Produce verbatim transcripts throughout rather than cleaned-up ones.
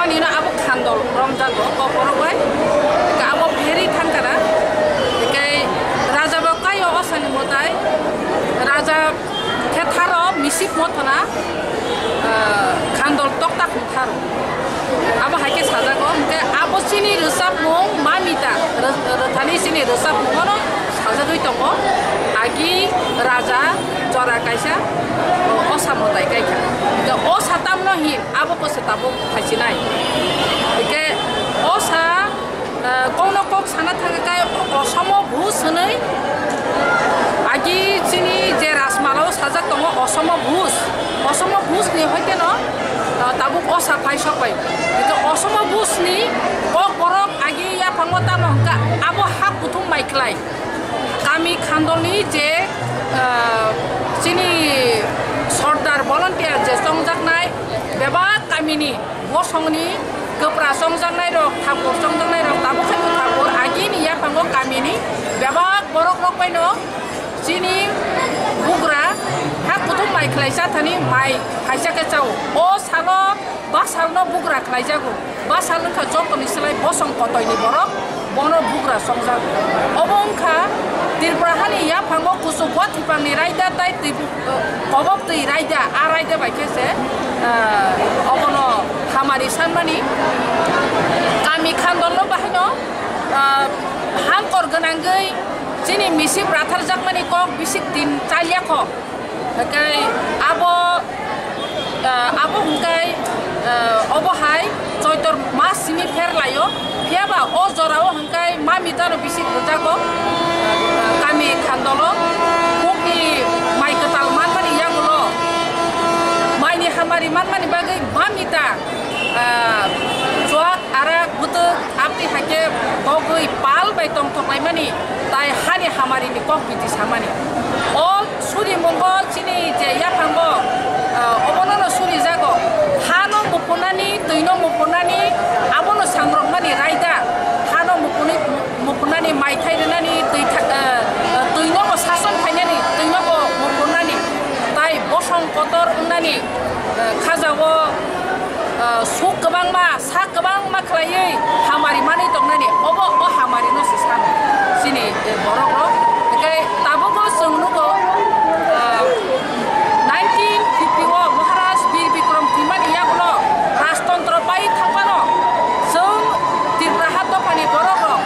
Nino abo khandol romjago, kok borok bai. Abo pheri thangkara. Hikai raja bo kaio osani mwtai. Raja khe tharo misip mothona, ah, khandol tokta khum tharo. Abo hai khe sajago, hwnkhe abo chini rwchapmung mamita, rw-, rwthani chini rwchapmungono sajagwi tongo. Agi raja jora kaisa, o, osa mwtai kaikha. Hwnkhe osa tamno hin, abo kose tabuk phaisinai. Hwnkhe osa, eh, kokno kok sana thangkha khe o-, osomo bus hwnwi. Agi chini je Rajmala o sajak tongo osomo bus. Osomo bus ni hoite no, eh, tabuk osa phai sok bai. Hwnkhe osomo bus ni kok borok agi yaphango tamo hwnkha abo ha kuthum mai khlai. Kami khandolni je, ah, chini sordar volunteer je chongjaknai bebak kamini bosongni kwpra chongjaknai rok, thakur chongjaknai rok, tabuk khe thakur agini yaphango kamini bebak borok rok baino chini bugra ha kuthum mai khlai cha thani mai khaisa khe chao. O salo Ba salno bugra khlaijago, ba sal wngkha jotoni slai bosong kotoini borok, bono bugra songjak. Obo wngkha Tripura hani yaphango kuchuk bo thwipangni raida tai twi bu-, kobok twi raida, a raida bai khe se, ah, obono hamari sanmani. Kami khandolno bahaino, ah, hamkor gwnangwi chini misip ratharjakmani kok bisik din chalya kho. Hwnkhe abo, ah, abo hwnkhe, ah, obo hai Choitor mas simi pher laio. Phiya ba o jora o hwnkhe mami tano bisi rwjago, ah, kami khandolo. Kokni mai kwtal manmani yagulo, maini hamari manmani bagwi mami ta, ah, chuak, arak, bwtwk, aboni hai khe bogwi pal bai tongthok laimani, tai hani hamari ni kok biti samani. O surimungo chini je yaphango, ah, obono no surijago. Hano muphunani, twino muphunani, abono sangrokmani raida. Hano muphuni, muphunani, maithai rwnani, twi tha-, ah, ah, twino bo sason khainani, twino bo muphunani, tai bosong kotor wngnani, ah, khajao, ah, suk kwbangma, sak kwbangma khlaiwi hamari manwi tongnani, obo o hamari no se sano chini, eh, borok rok. Hwnkhe tabuk o chwng nugo, ah, nineteen fifty o Maharaj Bir Bikram thwimani yagulo rajtontro pai thangmano chwng Tripura ha dophani borok rok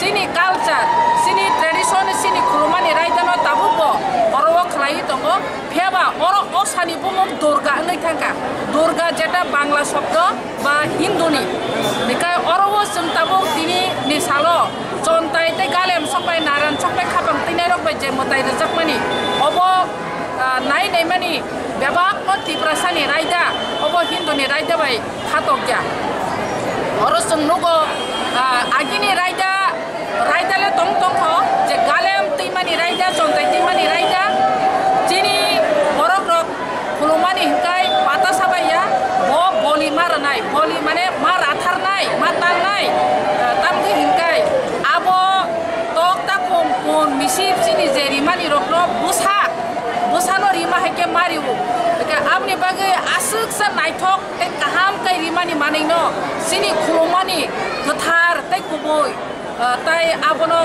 chini culture, chini tradition, chini khulumani raidano tabuk bo oro o khlaiwi tongo. Phiya ba oro o sani bumung Durga wngwi thangkha. Durga jeta Bangla shobdo ba Hinduni. Hwnkhe oro o chwng tabuk tini ni salo Chontai tei Galem sokbai Naran sokbai khapang twinai rok bai je mwtai rwjakmani obo, ah, nai naimani bebak no Tiprasani raida obo Hinduni raida bai khatokya. Oro chwng nugo, ah, agini raida, raida le tong tongkho, je Galem twimani raida, Chontai twimani raida, chini borok rok khulumani hwnkhe pata sabaiya, bo boli ma rwnai, boli mane ma ratharnai, ma tangnai, ah, tamni hwnkhe abo tok takhum pun misip chini je rimani rokno bwsa, bwsano rima hai khe ma rio, hwnkhe aboni bagwi aswksa naithok tei kaham khe rimani manwino chini khulumani kwthar tei kubui, ah, tei abono,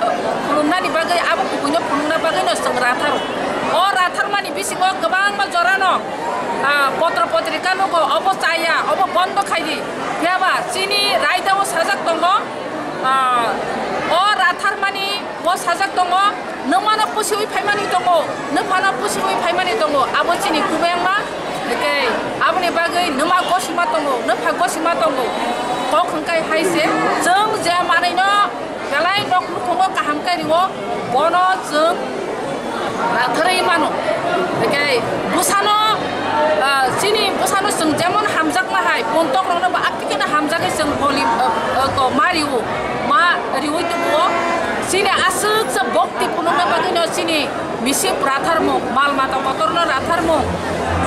ah, khulumnani bagwi, abo kubuino phunukna bagwino chwng ratharo. O ratharmani bisingo kwbangma jorano, ah, potro potrika nugo, obo chaya, obo bondo khai di. Phiya ba chini raidao sajak tongo, ah, o ratharmani bo sajak tongo. Nwmano pusiwi phaimani tongo, nwphano pusiwi phaimani tongo, abo chini kubengma. Hwnkhe aboni bagwi nwma gosima tongo, nwpha gosima tongo. Kok hwnkhe hai se, chwng je manwino belai nok nukhungo kaham khe rio, bono chwng ratharwi mano. Hwnkhe bwsano, ah, chini bwsano chwng jemon hamjakma hai, bontokrokno bo aphikeno hamjagwi chwng boli, ah, ah, ko ma rio, ma riui tubuo. Chini aswk se bokti phunukna bagwino chini misip ratharmung, mal mata kotorno ratharmung,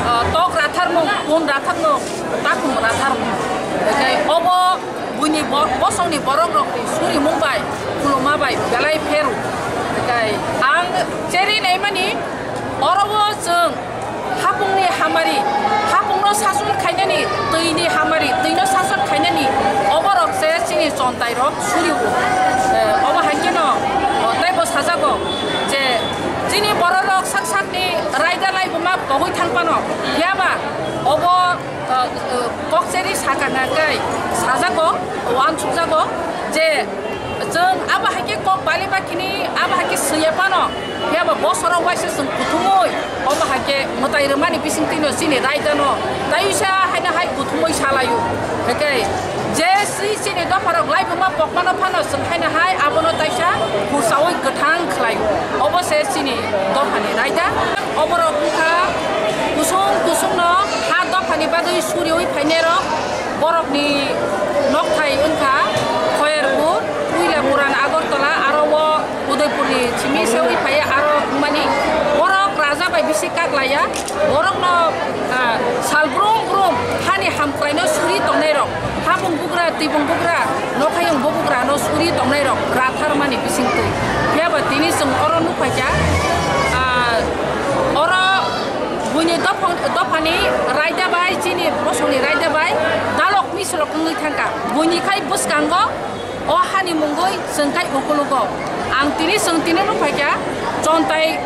ah, tok ratharmung, pun ratharmung, takhum ratharmung. Hwnkhe obo buini bo-, bosongni borok rokni surimung bai, khuluma bai belai pheru. Hwnkhe ang cherwi naimani oro o chwng hapungni hamari, hapungno sason khainani twini hamari, twino sason Chontai rok suri o. Eh, obo hai kheno, oh, tei bo sajago je chini borok rok sak sakni raida laibuma pogwi thang phano, phiya ba obo, eh, eh, kokcheri sakha na kai sajago, uansukjago je chwng abo hai khe kok bali ba khini abo hai khe swiya phano. Phiya ba bosoro waisa chwng kuthumui, omo hai khe mwtai rwmani bising twino chini raida no tei uisa haino hai kuthumui salaio. Hwnkhe je swi chini dopha rok laibuma pokmano phano chwng haino hai abono taisa husaui kwthang khlaio. Obo se chini dophani raida. Oborok wngkha kusung kusungno ha dophani bagwi suriui phainairok. Borokni nokthai wngkha Khoyerpur, Puila Puran Agartala, aro o Udaipurni simi se ui phaiya, aro wngmani borok raja bai bisi kaklaiya. Borokno, ah, sal brum brum hani hamkraino suri tongnairok, habung bugra, tibung bugra, nokhayung bubugrano suri tongnairok ratharmani bisingtwi. Phiya ba tini chwng oro nukphaikha, ah, oro buini dophang-, dophani raida bai, chini bosongni raida bai dalok misilrok wngwi thangkha. Buini khai bwskango o hani mungwi chwng khai ukulugo. Ang tini chwng tini nukphaikha, Chontai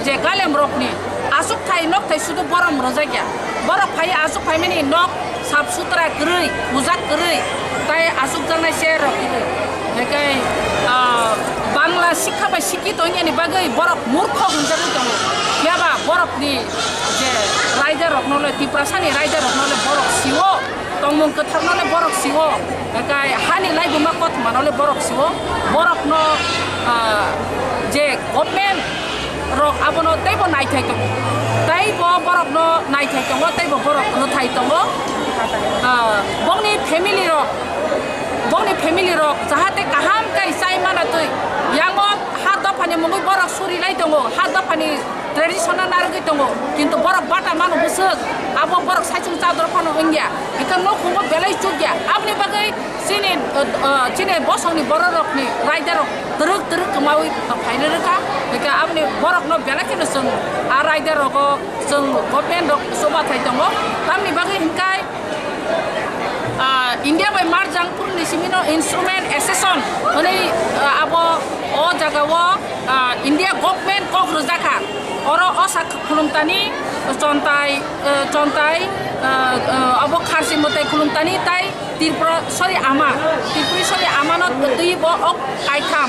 je galemrokni achukthai nokthai sudu borom rwjakya. Borok phai achuk phaimani nok sap sutra kwrwi, bujak kwrwi, tai achukjaknai chair rok kwrwi. Hwnkhe, ah, Bangla sikha bai sikhi tongyani bagwi borok murkho hwnjagwi tongo. Phiya ba borokni je raida rokno le, Tiprasani raida rokno le borok sio. Tongmung kwtharno le borok sio, hwnkhe hani laibuma kothomano le borok sio, borokno, ah, je government rok abono teibo naithai tongo, teibo borokno naithai tongo, teibo borok rwthai tongo. Ah, bongni family rok, bongni family rok jahate kaham khe chai mana twi, yango ha dophani mungwi borok suri lai tongo, ha dophani traditional narwgwi tongo, kintu borok bata mano bwswk, abo borok saichung chador phano wngya, hwnkhe nukhungo belai chukya. Aboni bagwi chini, uh, uh, chini bosongni bororokni raidarok twrwk twrwk kwmaui phaina rwkha, hwnkhe aboni borokno belai kheno chwng a raidarogo chwng government rok chubathai tongo, tamni bagwi hwnkhe, ah, India bai Marjang Purni Simino Instrument Association hwnwi, ah, abo o jagao, ah, India government kok rwjakha. Oro osa khulumtani Chontai, ah, Chontai, ah, ah, abo Kharsi mwtai khulumtani tai Tripura, sorry, ama, Tripuri, sorry, amano twi bo ok kaitham,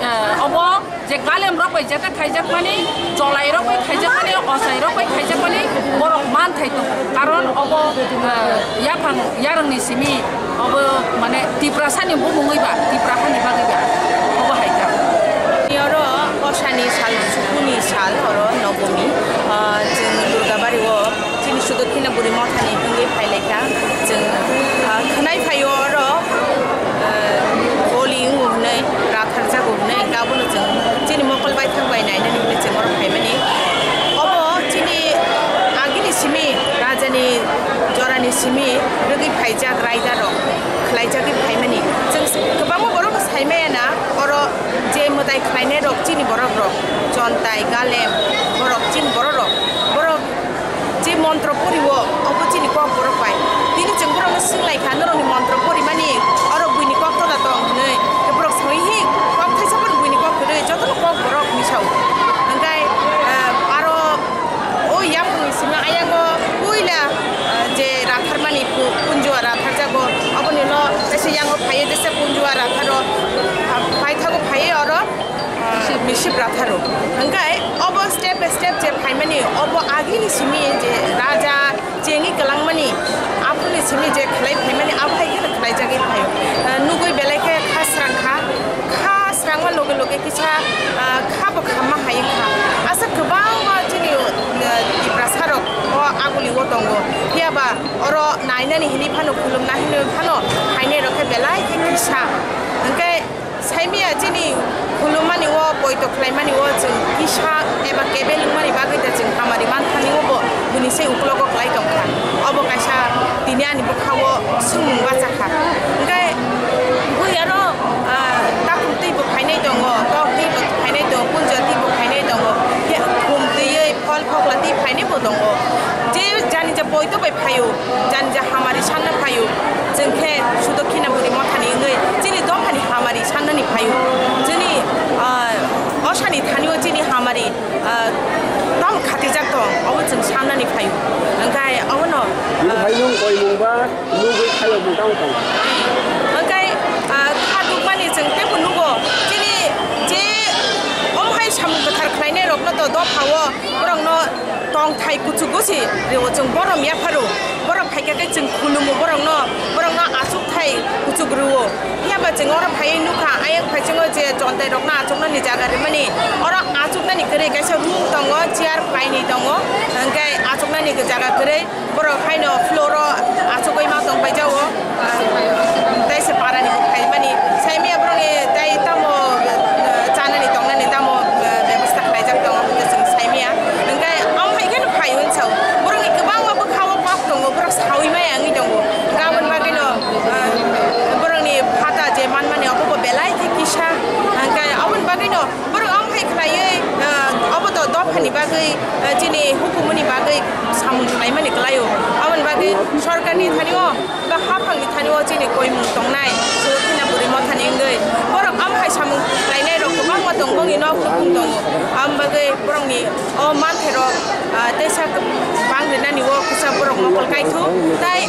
ah, obo je galem rok bai jeta khaijakmani, cholai rok bai khaijakmani, ochai rok bai khaijakmani, borok man thai tongo. Karon obo, eh, yaphang yarwngni simi, obo mane Tiprasani bumungwi ba, Tipra hani bagwi ba, obo hai kha. Oro osani sal, sukuni sal, oro nogomi, eh, chwng Durgabari o. Chini Sudakkina Buri Mothani wngwi phailaikha. Chwng, ah, khwnai phaio oro, ah, holi wngo hwnwi, ratharjago hwnwi, hwnkhe abono chwng chini mokol baithang bai nainani hwnwi chwng oro phaimani. Obo chini agini simi, rajani jorani simi rwgwi phaijak raidarok khwlaijagwi phaimani. Chwng kwbangma borokno saimaya na, oro je mwtai khwlainairok chini borokrok, Chontai, Galem, borok chini borokrok, borok je montro pori o, obo chini kok borok bai. Tini chwng borokno swng lai kha, norokni montro pori mani, oro buini kok toda tong hwnwi. Tei borok sawi hi, kok thaisa phano buini kok kwrwi, jotono kok borok misa o. Hwnkhe, eh, aro o yaphangni simi ayango puila, eh, je ratharmani pu-, punjua ratharjago, oboni ulo teisa yango phaiwi teisa punjua ratharo, ah, paithago phaiwi oro, ah, misip ratharo. Hwnkhe obo step by step je phaimani, obo agini simi je raja chengwi kwlangmani, aphuruni simi je khlai phaimani, abo hai kheno khlaijagwi phaio. Ah, nugwi belai khe kha srang kha, kha srangma loge loge kisa, ah, kha bo khamma hai wngkha. Aswk kwbangma chini, ah, Tiprasa rok o aguli o tongo. Phiya ba oro nainani hinwi phano, khulumna hinwi phano, phainai rok khe belai khe kisa. Hwnkhe, Saimaya chini khulumani o, poito khlaimani o, chwng kisa eba kebel wngmani bagwi da chwng hamari manthani o bo buini se uklogo klai tongkha. Obo kaisa tini ani bwkha o swngmung bachakha. Hwnkhe bui aro, ah, takhuk twi bo phainai tongo, tok twi bo phainai tongo, punjua twi bo phainai tongo. Khe khum twiwi phol phokla twi phainai bo tongo. Je jani ja poito bai phaio, jani ja hamari sanna phaio, chwng khe Sudakkina Buri Mothani wngwi Hwnkhe, ah, kha dukmani chwng teibo nugo, chini je omo hai samung kwthar khlainai rokno to dophao borokno tongthai kuchugo se rwo, chwng borom yapharo, borok phaikha khe chwng khulumo borokno, borokno achukthai kuchuk rwo. Phiya ba chwng oro phaiwi nukha, ayang phaichungo je chontai rokno achuknani jaga rwmani, oro achuknani kwrwi kaisa room tongo, chair kainwi tongo, hwnkhe achuknani jaga kwrwi. Borok haino floor o achugwi ma tong paijao. Tei se para ni bo phaimani. Saimaya borok ni tei tamo, eh, chanani tongnani tamo, eh, bebosta khlaijak tongo, hwnkhe chwng saimaya. Hwnkhe amo hai kheno phai hwn sao. Borok ni kwbangma bwkha o kok tongo, borok saui maya wngwi tongo. Hwnkhe aboni bagwi no, eh, borok ni phata je manmani obo bo belai khe kisa. Hwnkhe aboni bagwi no Borok amo hai khlaiwi, ah, obo to dophani bagwi, ah, chini hukumuni bagwi samung khlaimani kwlaio. Aboni bagwi sorkarni thani-o ba haphangni thani-o chini koimung tongnai, Sudakhina Bwrwi Mothani wngwi. Borok amo hai samung khlainai rok kwbangma tongo, bongni nok nukhung tongo. Aboni bagwi borokni o manthairok, ah, teisa bang rinani o kisa borok mokol kaithok. Tai,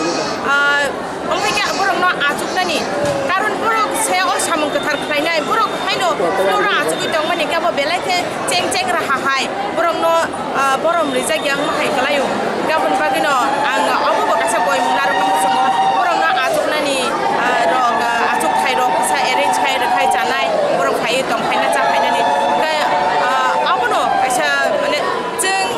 ah, Omo hai khe borokno achuknani karon borok se o samung kwthar khlainai, borok haino floor o achugwi tongmani khe abo belai khe cheng cheng raha hai borokno, ah, borom rijak ya wngma hai kwlaio. Aboni bagwino ang obo bo kaisa koimung narwkna muchungo, borokno achuknani, ah, rok, ah, achukthai rok kisa arrange khai rwkhai chanai, borok phaiwi tongphaina chaphainani. Hwnkhe, ah, abono kaisa mane Chwng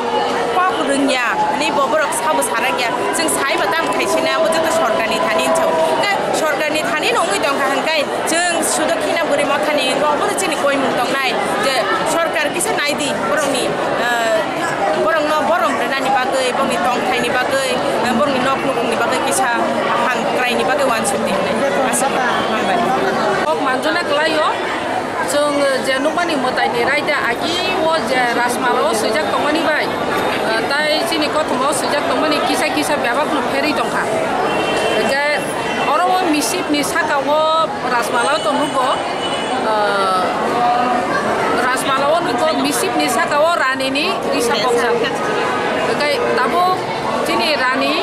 kok rwngya hwnwi bo borok sabo sarakya. Chwng saiba tamo khaisina, abo joto sorkarni thani hinwi sao. Hwnkhe sorkarni thani no wngwi tongkha hwnkhe chwng Sudakhina Bwrwi Mothani wngkha, obono chini koimung tongnai je sorkar kisa naidi borokni, ah, borokno borom rwnani bagwi, borokni tongthaini bagwi, ah, borokni nok nukhungni bagwi kisa ham kwraini bagwi uansukdi hwnwi aswk hambai. Kok manjona kwlaio. Chwng je nukmani mwtaini raida agi o je Rajmala o swijak tongmani bai, ah, tai chini kothoma o swijak tongmani kisa kisa bebak no pherwi tongkha. Hwnkhe oro o misip ni saka o Rajmala o tong nugo, ah, Rajmala o nugo misip ni saka o rani ni risa bokjak. Hwnkhe tabuk chini rani,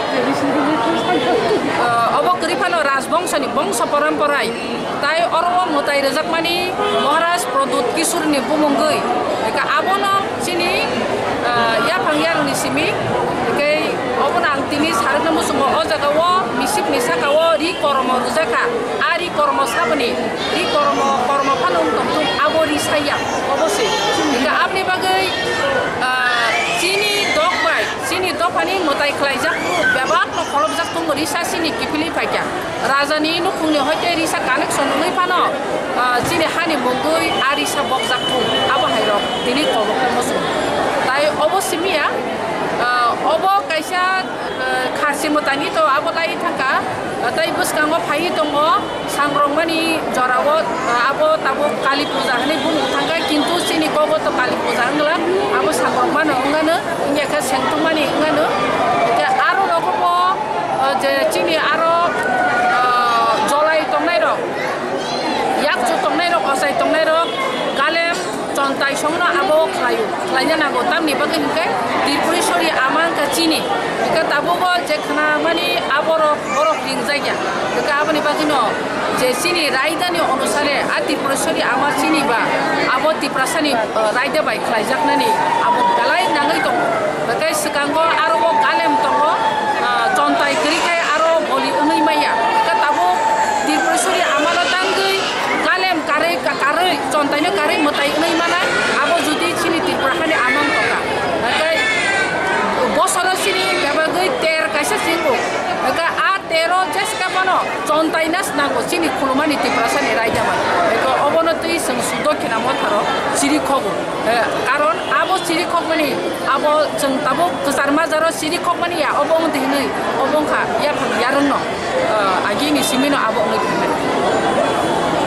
ah, obo kwrwi phano Rajbongso ni bongso poramporai. Tai oro o mwtai rwjakmani Maharaj Pradyut Kishore ni bumungwi. Eka abono chini, ah, yaphang yarwkni simi. Eke obono ang tini sarwkna muchungo o jaga o misip ni saka o ri koromo rwjakha. A ri koromo saboni, ri koromo, koromo phano wng tongthung, abo ri saya, obo se. Eka aboni bagwi, ah, chini dok bai, chini dophani mwtai khlaijak bebak no kholopjak tongo, ri sa sini kiphilwi phaikha. Rajani nukhungni hoite risa connection wngwi phano, ah, chini hani mungwi a risa bokjak thung, abo hai rok tini kobokma muchung. Tai obo simi ya, ah, obo kaisa, ah, kharsi mwtaini to abo lai thangkha, ah, tai bwskango phaiwi tongo sangrokmani jorao, ah, abo tabuk Kali Puja hinwi bumung thangkha, kintu chini kogo to Kali Puja wngla, abo sangrokmano wngano, wngya khe sengtongmani wngano, hwnkhe aro rogo bo O je chini aro, o, jolai tongnairok, yakchu tongnairok, ochai tongnairok, galem, chontai songno abo khlaio, khlaina nango. Tamni bagwi hinkhe Tripureshwari ama wngkha chini. Hinkhe tabukbo je khna mani aborok, borok ringjakya. Hinkhe aboni bagwino je chini raidani onusare a Tripureshwari ama chini ba abo Tiprasani, o, raida bai khlaijaknani abo belai nangwi tongo. Hwnkhe swkango aro o galem tongo, ah, chontai kwrwi khe aro boli wngwi manya. Hwnkhe tabuk Tripureshwari amano tangwi galem karwi, ka-, karwi, chontaino karwi mwtai wngwi manai, abo judi chini Tripura hani amang tongkha. Hwnkhe bosoro chini bebagwi ter kaisa chingo. Hwnkhe a tero jeska phano chontaina swnango chini khulumani Tiprasani raida bai. Hwnkhe obono twi chwng Sudokhina Motharo chiri khogo. Eh, karon abo chiri khokmani, abo chwng tabuk kwchar majaro chiri khokmani ya, obo wng twi hwnwi, obo wngkha yaphang yarwngno, eh, agini simino abo wngwi tongmani.